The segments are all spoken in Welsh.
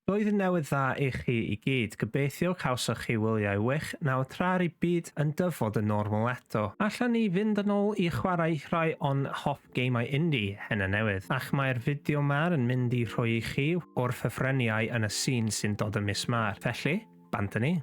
Blwyddyn newydd dda i chi i gyd, gobeithio cawsoch chi wyliau wych nawr tra'r i byd yn dyfod yn normal eto. Allan ni fynd yn ôl i chwarae rhai o'n hoff geimau indie hen a newydd, ac mae'r fideo 'ma yn mynd i rhoi i chi o'r ffefryniau yn y sîn sy'n dod ym mis Mar. Felly, bant â ni!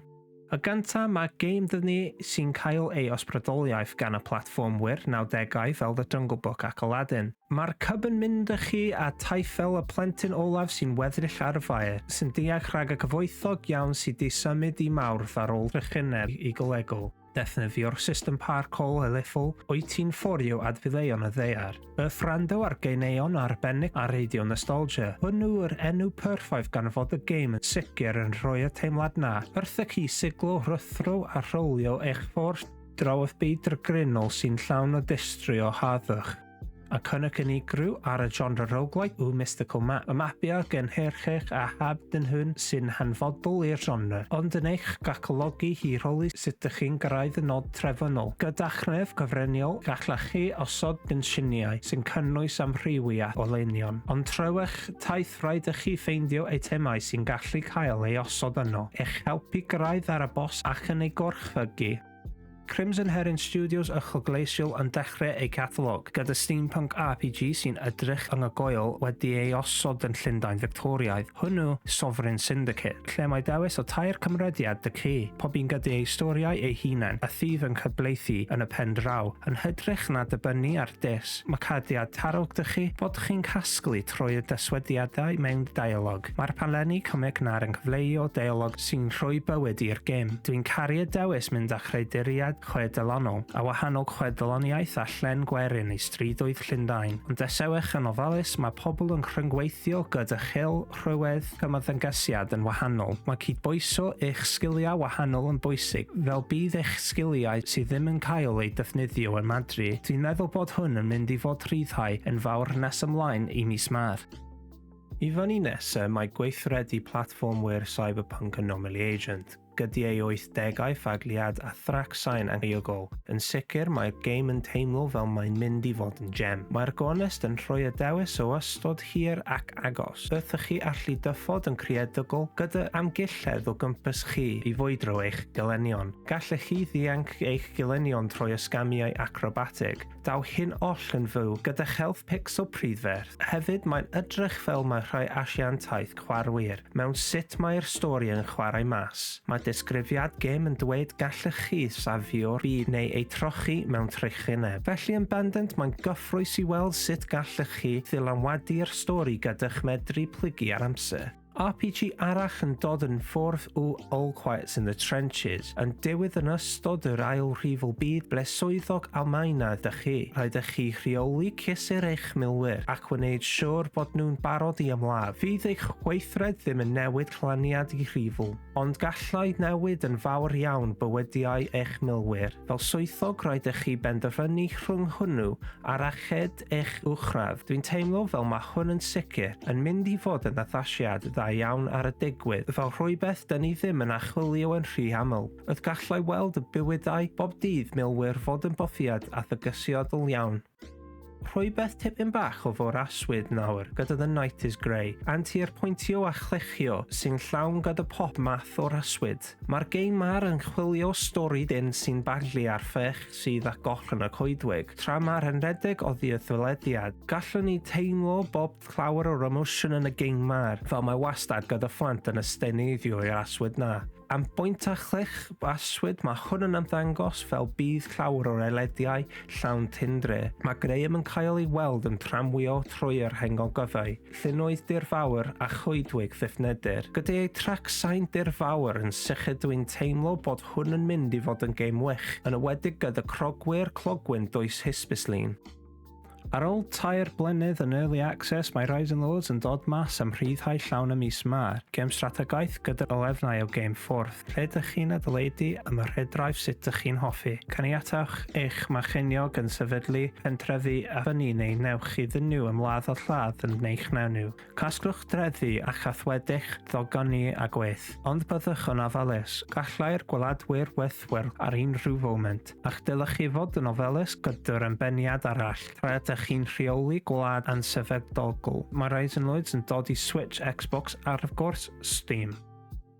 Y gynta, mae gêm Disney sy'n cael ei ysbrydoliaeth gan y platfformwyr nawdegau fel The Jungle Book ac Aladdin. Mae'r cub yn mynd â chi a taith fel y plentyn olaf sy'n weddill ar y ddaear, sy'n dianc rhag y cyfoethog iawn sydd 'di symud i Mawrth ar ôl trychineb ecolegol. Defnyddio'r system parkour helaethol, wyt ti'n fforio adfileuon y ddaear. Y ffrando ar geineuon arbennig a Radio Nostalgia. Hwnnw yw'r enw perffaith gan fod y gêm yn sicr yn rhoi y teimlad 'na wrthych chi siglo, rhuthro a rholio eich ffordd draw wrth byd drygrinol sy'n llawn o distry o harddwch. Y cynnig unigryw ar y genre roguelike yw Mystical Map, y mapiau gynhyrchig a hab dyn hwn sy'n hanfodol i'r genre, ond yn eich galluogi hi rholi sut dych chi'n gyrraedd y nod trefynol. Gyda chnef cyfriniol, gallech chi osod gynlluniau sy'n cynnwys amrywiaeth o leinion, ond trwy eich taith rhaid i chi ffeindio eitemau sy'n gallu cael ei osod yno, eich helpu gyrraedd ar y bos ac yn ei gorchfygu. Crimson Heron Studios a Chogleisiol yn dechrau eu catalog, gyda steampunk RPG sy'n edrych anhygoel wedi ei osod yn Llundain Fictoriaidd, hwnnw Sovereign Syndicate, lle mae dewis o tair cymrediad dy chi, pob un gyda eu storiau eu hunain, a fydd yn cydblethu yn y pen draw, yn hytrach na dibynnu ar dis. Mae cadiad tarog dy chi, bod chi'n casglu trwy y dyswediadau mewn dialog. Mae'r panlenni comic na'r yn cyfleuo deialog sy'n rhoi bywyd i'r gêm. Dwi'n caru y dewis mynd â chreiduriad chwedlonol, a wahanol chwedloniaeth a llen gwerin i strydoedd Llundain. Ond desewch yn ofalus, mae pobl yn rhyngweithio gyda chil, rhywedd, ymddangosiad yn wahanol. Mae cydbwyso eich sgiliau wahanol yn bwysig, fel bydd eich sgiliau sydd ddim yn cael eu defnyddio yn madru. Dwi'n meddwl bod hwn yn mynd i fod rhyddhau yn fawr nes ymlaen i mis Mar. I fyny nesa mae gweithredu platfformwyr Cyberpunk Anomaly Agent, gyda ei 80au ffagliad a thrac sain angheuogol. Yn sicr mae'r gêm yn teimlo fel mae'n mynd i fod yn gem. Mae'r gonest yn rhoi y dewis o ystod hir ac agos, wrth i chi allu dyfod yn creadigol gyda amgylchedd o gwmpas chi i fwydro eich gelynion. Gallech chi ddianc eich gelynion trwy ysgamiau acrobatig. Daw hyn oll yn fyw gyda chelf pixel prydferth. Hefyd, mae'n edrych fel mae rhai asiantaeth chwarwyr mewn sut mae'r stori yn chwarae mas. Mae disgrifiad gêm yn dweud gallech chi safio'r byd neu ei trochi mewn trychineb. Felly yn bendant mae'n gyffrous i weld sut gallech chi ddylanwadu'r stori gyda'ch medru plygu ar amser. RPG arall yn dod yn ffordd o All Quiets in the Trenches, yn diwedd yn ystod yr Ail Rhyfel Byd ble swyddog Almaenaidd dych chi. Rhaid i chi rheoli cysur eich milwyr ac wneud siwr bod nhw'n barod i ymladd. Fydd eich gweithred ddim yn newid canlyniad i rhyfel, ond gallai newid yn fawr iawn bywydiau eich milwyr. Fel swyddog rhaid i chi benderfynu rhwng hwnnw a'r ached eich uwchradd. Dwi'n teimlo fel mae hwn yn sicr yn mynd i fod yn addasiad dda iawn ar y digwydd, fel rhywbeth dyn ni ddim yn archwilio yn rhy aml. Oedd gallai weld y bywydau bob dydd milwyr fod yn bofiad a thygysiadol iawn. Rhywbeth tipyn bach o fôr arswyd nawr gyda The Night is Grey, antur pwyntio a chlicio sy'n llawn gyda pop math o'r arswyd. Mae'r gêm mar yn chwilio stori dyn sy'n baglu ar ferch sydd â goll yn y coedwig. Tra mae'r yn rhedeg oddi wrth welediad, gallwn ni teimlo bob llawer o'r emosiwn yn y gêm mar, fel mae wastad gyda phlant yn ysteneiddio i'r arswyd na. Am bwynt a chlich arswyd, mae hwn yn ymddangos fel bydd llawer o'r elediau llawn tindre. Mae Graham yn cael ei weld yn tramwyo trwy yr hengogyfau, llynnoedd dirfawr a choedwig ddyfneder. Gyda ei trac sain dirfawr yn sicr dwi'n teimlo bod hwn yn mynd i fod yn gêm wych, yn enwedig gyda crogwyr clogwyn dwys hysbyslun. Ar ôl 3 blynedd yn Early Access, mae Rising Lords yn dod mas am rhyddhau llawn y mis Mar. Gêm strategaeth gyda elefnau o gêm ffordd, lle ydych chi'n adeiladu am y rhedraeth sut ydych chi'n hoffi. Caniatawch eich marchiniog yn sefydlu pentrefi a fyny neu newch iddyn nhw ymladd a lladd yn eich nhw. Casglwch dreddi a chathwedych ddogni a gwaith, ond byddwch yn ofalus, gallai'r gwaladwyr weithwyr ar unrhyw foment, ac dylech chi fod yn ofalus gyda'r embeniad arall, tra ydych dych chi'n rheoli gwlad ansefydlogol. Mae Rising Lords yn dod i Switch, Xbox a'r of gwrs Steam.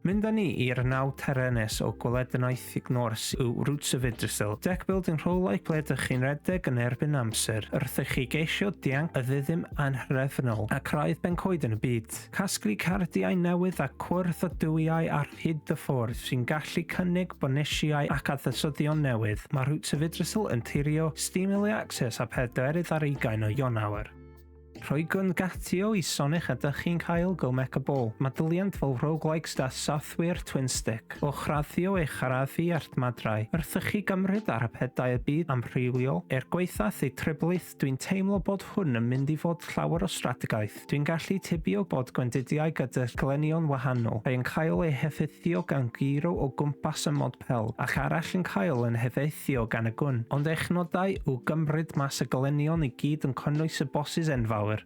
Mynd â ni i'r naw terenus o gweledinaeth Norse yw Roots of Yggdrasil, deck building roguelike ble ydych chi'n redeg yn erbyn amser, wrth i chi geisio dianc y ddiddim anhrefnol a craidd ben coed yn y byd. Casglu cardiau newydd a cwrdd â duwiau ar hyd y ffordd sy'n gallu cynnig bonusiau ac addysyddion newydd. Mae Roots of Yggdrasil yn tirio Steam Early Access a pedwerydd ar ugain o Ionawr. Rhoi gwn gatio i Sonic a dych chi'n cael Go Mecha Ball. Mae dyliant fel roguelikes da sathwyr twin stick, o chraddio eich arafu ar madrau, wrth i chi gymryd ar y pedau y byd amrywiol. Er gwaethaf eu triblith, dwi'n teimlo bod hwn yn mynd i fod llawer o strategaeth. Dwi'n gallu tybio bod gwendidiau gyda glynion wahanol, rhai yn cael eu heffeithio gan guro o gwmpas y modpel, ac arall yn cael yn heffeithio gan y gwn. Ond eich nodau yw gymryd mas y gelynion i gyd yn cynnwys y bosses enfawr.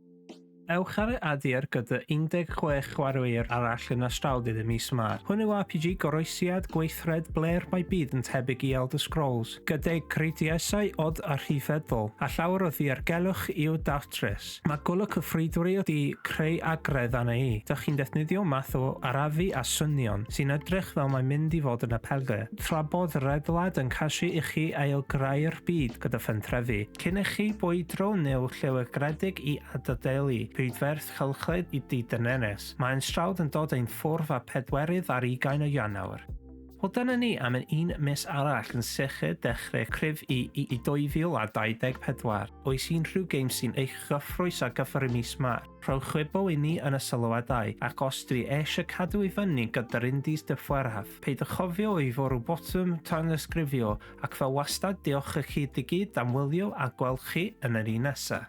Ewch ar y adur gyda 16 chwaraewyr arall yn Astraldid y mis yma. Hwn yw RPG goroesiad gweithred ble'r mae byd yn tebyg i Elder Scrolls, gyda'i creitiesau od a rhyfeddol, a llawer o ddiargelwch i'w datrys. Mae golwg y ffrwydri wedi creu agredd arna i. Dych chi'n defnyddio math o arafu a swynion, sy'n edrych fel mae'n mynd i fod yn apelgar, tra bod Redlad yn ceisio i chi ail-greu'r byd gyda phentrefi, cyn i chi bwydro neu llewygredig i adeiladu prydferth cylchred i dŷ Daenerys. Mae Enshroud yn dod ein ffurf â pedwerydd ar ugain o Ionawr. Wel dyna ni am yn un mis arall yn sicr dechrau cryf i i i 2024. Oes unrhyw gêm sy'n eich gyffrous ar gyfer y mis ma? Rhowch wybod i ni yn y sylwadau, ac os dwi eisiau cadw i fyny gyda'r indies diweddaraf, peidiwch chofio i fwrw botwm tanysgrifio, ac fel wastad diolch i chi i gyd am wylio a gweld chi yn yr un nesaf.